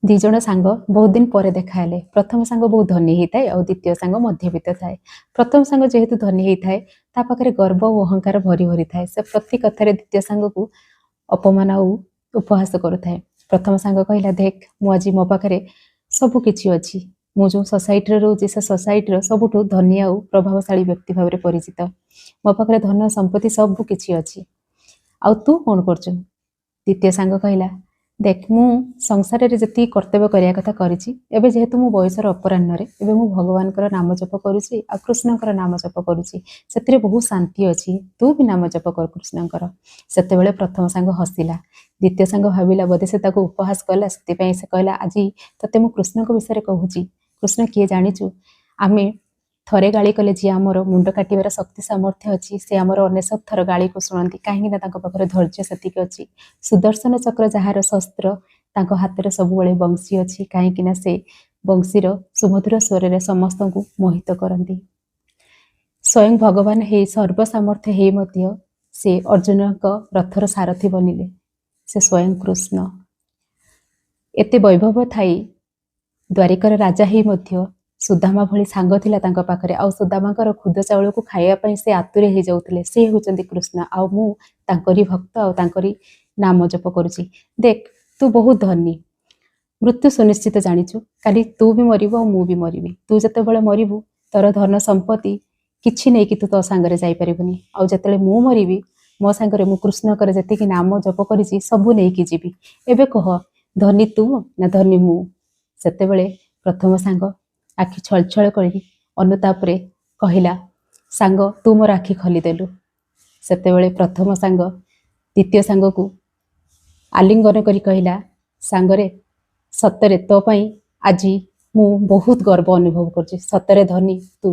ଦି ଜଣ ସାଙ୍ଗ ବହୁତ ଦିନ ପରେ ଦେଖା ହେଲେ। ପ୍ରଥମ ସାଙ୍ଗ ବହୁତ ଧନୀ ହେଇଥାଏ ଆଉ ଦ୍ୱିତୀୟ ସାଙ୍ଗ ମଧ୍ୟବିତ୍ତ ଥାଏ। ପ୍ରଥମ ସାଙ୍ଗ ଯେହେତୁ ଧନୀ ହେଇଥାଏ, ତା ପାଖରେ ଗର୍ବ ଓ ଅହଙ୍କାର ଭରି ଭରି ଥାଏ। ସେ ପ୍ରତି କଥାରେ ଦ୍ୱିତୀୟ ସାଙ୍ଗକୁ ଅପମାନ ଆଉ ଉପହାସ କରୁଥାଏ। ପ୍ରଥମ ସାଙ୍ଗ କହିଲା, ଦେଖ, ମୁଁ ଆଜି ମୋ ପାଖରେ ସବୁ କିଛି ଅଛି। ମୁଁ ଯେଉଁ ସୋସାଇଟିରେ ରହୁଛି, ସେ ସୋସାଇଟିର ସବୁଠୁ ଧନୀ ଆଉ ପ୍ରଭାବଶାଳୀ ବ୍ୟକ୍ତି ଭାବରେ ପରିଚିତ। ମୋ ପାଖରେ ଧନ ସମ୍ପତ୍ତି ସବୁ କିଛି ଅଛି, ଆଉ ତୁ କ'ଣ କରୁଛୁ? ଦ୍ୱିତୀୟ ସାଙ୍ଗ କହିଲା, ଦେଖ, ମୁଁ ସଂସାରରେ ଯେତିକି କର୍ତ୍ତବ୍ୟ କରିବା କଥା କରିଛି। ଏବେ ଯେହେତୁ ମୁଁ ବୟସର ଅପରାହ୍ନରେ, ଏବେ ମୁଁ ଭଗବାନଙ୍କର ନାମ ଜପ କରୁଛି ଆଉ କୃଷ୍ଣଙ୍କର ନାମ ଜପ କରୁଛି। ସେଥିରେ ବହୁତ ଶାନ୍ତି ଅଛି। ତୁ ବି ନାମ ଜପ କର କୃଷ୍ଣଙ୍କର। ସେତେବେଳେ ପ୍ରଥମ ସାଙ୍ଗ ହସିଲା। ଦ୍ୱିତୀୟ ସାଙ୍ଗ ଭାବିଲା ବୋଧେ ସେ ତାକୁ ଉପହାସ କଲା, ସେଥିପାଇଁ ସେ କହିଲା, ଆଜି ତତେ ମୁଁ କୃଷ୍ଣଙ୍କ ବିଷୟରେ କହୁଛି। କୃଷ୍ଣ କିଏ ଜାଣିଛୁ? ଆମେ ଥରେ ଗାଳି କଲେ ଯିଏ ଆମର ମୁଣ୍ଡ କାଟିବାର ଶକ୍ତି ସାମର୍ଥ୍ୟ ଅଛି, ସେ ଆମର 99 ଥର ଗାଳିକୁ ଶୁଣନ୍ତି, କାହିଁକି ନା ତାଙ୍କ ପାଖରେ ଧୈର୍ଯ୍ୟ ସେତିକି ଅଛି। ସୁଦର୍ଶନ ଚକ୍ର ଯାହାର ଶସ୍ତ୍ର, ତାଙ୍କ ହାତରେ ସବୁବେଳେ ବଂଶୀ ଅଛି, କାହିଁକି ନା ସେ ବଂଶୀର ସୁମଧୁର ସ୍ୱରରେ ସମସ୍ତଙ୍କୁ ମୋହିତ କରନ୍ତି। ସ୍ୱୟଂ ଭଗବାନ ହେଇ, ସର୍ବସାମର୍ଥ୍ୟ ହେଇ ମଧ୍ୟ ସେ ଅର୍ଜୁନଙ୍କ ରଥର ସାରଥି ବନିଲେ। ସେ ସ୍ୱୟଂ କୃଷ୍ଣ। ଏତେ ବୈଭବ ଥାଇ, ଦ୍ୱାରିକାର ରାଜା ହେଇ ମଧ୍ୟ ସୁଦାମା ଭଳି ସାଙ୍ଗ ଥିଲା ତାଙ୍କ ପାଖରେ, ଆଉ ସୁଦାମାଙ୍କର ଖୁଦ ଚାଉଳକୁ ଖାଇବା ପାଇଁ ସେ ଆତୁରେ ହେଇଯାଉଥିଲେ। ସେ ହେଉଛନ୍ତି କୃଷ୍ଣ, ଆଉ ମୁଁ ତାଙ୍କରି ଭକ୍ତ ଆଉ ତାଙ୍କରି ନାମ ଜପ କରୁଛି। ଦେଖ, ତୁ ବହୁତ ଧନୀ, ମୃତ୍ୟୁ ସୁନିଶ୍ଚିତ ଜାଣିଛୁ। କାଲି ତୁ ବି ମରିବୁ ଆଉ ମୁଁ ବି ମରିବି। ତୁ ଯେତେବେଳେ ମରିବୁ, ତୋର ଧନ ସମ୍ପତ୍ତି କିଛି ନେଇକି ତୁ ତୋ ସାଙ୍ଗରେ ଯାଇପାରିବୁନି, ଆଉ ଯେତେବେଳେ ମୁଁ ମରିବି, ମୋ ସାଙ୍ଗରେ ମୁଁ କୃଷ୍ଣଙ୍କର ଯେତିକି ନାମ ଜପ କରିଛି ସବୁ ନେଇକି ଯିବି। ଏବେ କହ, ଧନୀ ତୁ ନା ଧନୀ ମୁଁ? ସେତେବେଳେ ପ୍ରଥମ ସାଙ୍ଗ ଆଖି ଛଳଛଳ କରି ଅନୁତାପରେ କହିଲା, ସାଙ୍ଗ, ତୁ ମୋର ଆଖି ଖୋଲିଦେଲୁ। ସେତେବେଳେ ପ୍ରଥମ ସାଙ୍ଗ ଦ୍ୱିତୀୟ ସାଙ୍ଗକୁ ଆଲିଙ୍ଗନ କରି କହିଲା, ସାଙ୍ଗରେ, ସତରେ ତୋ ପାଇଁ ଆଜି ମୁଁ ବହୁତ ଗର୍ବ ଅନୁଭବ କରୁଛି। ସତରେ ଧନୀ ତୁ।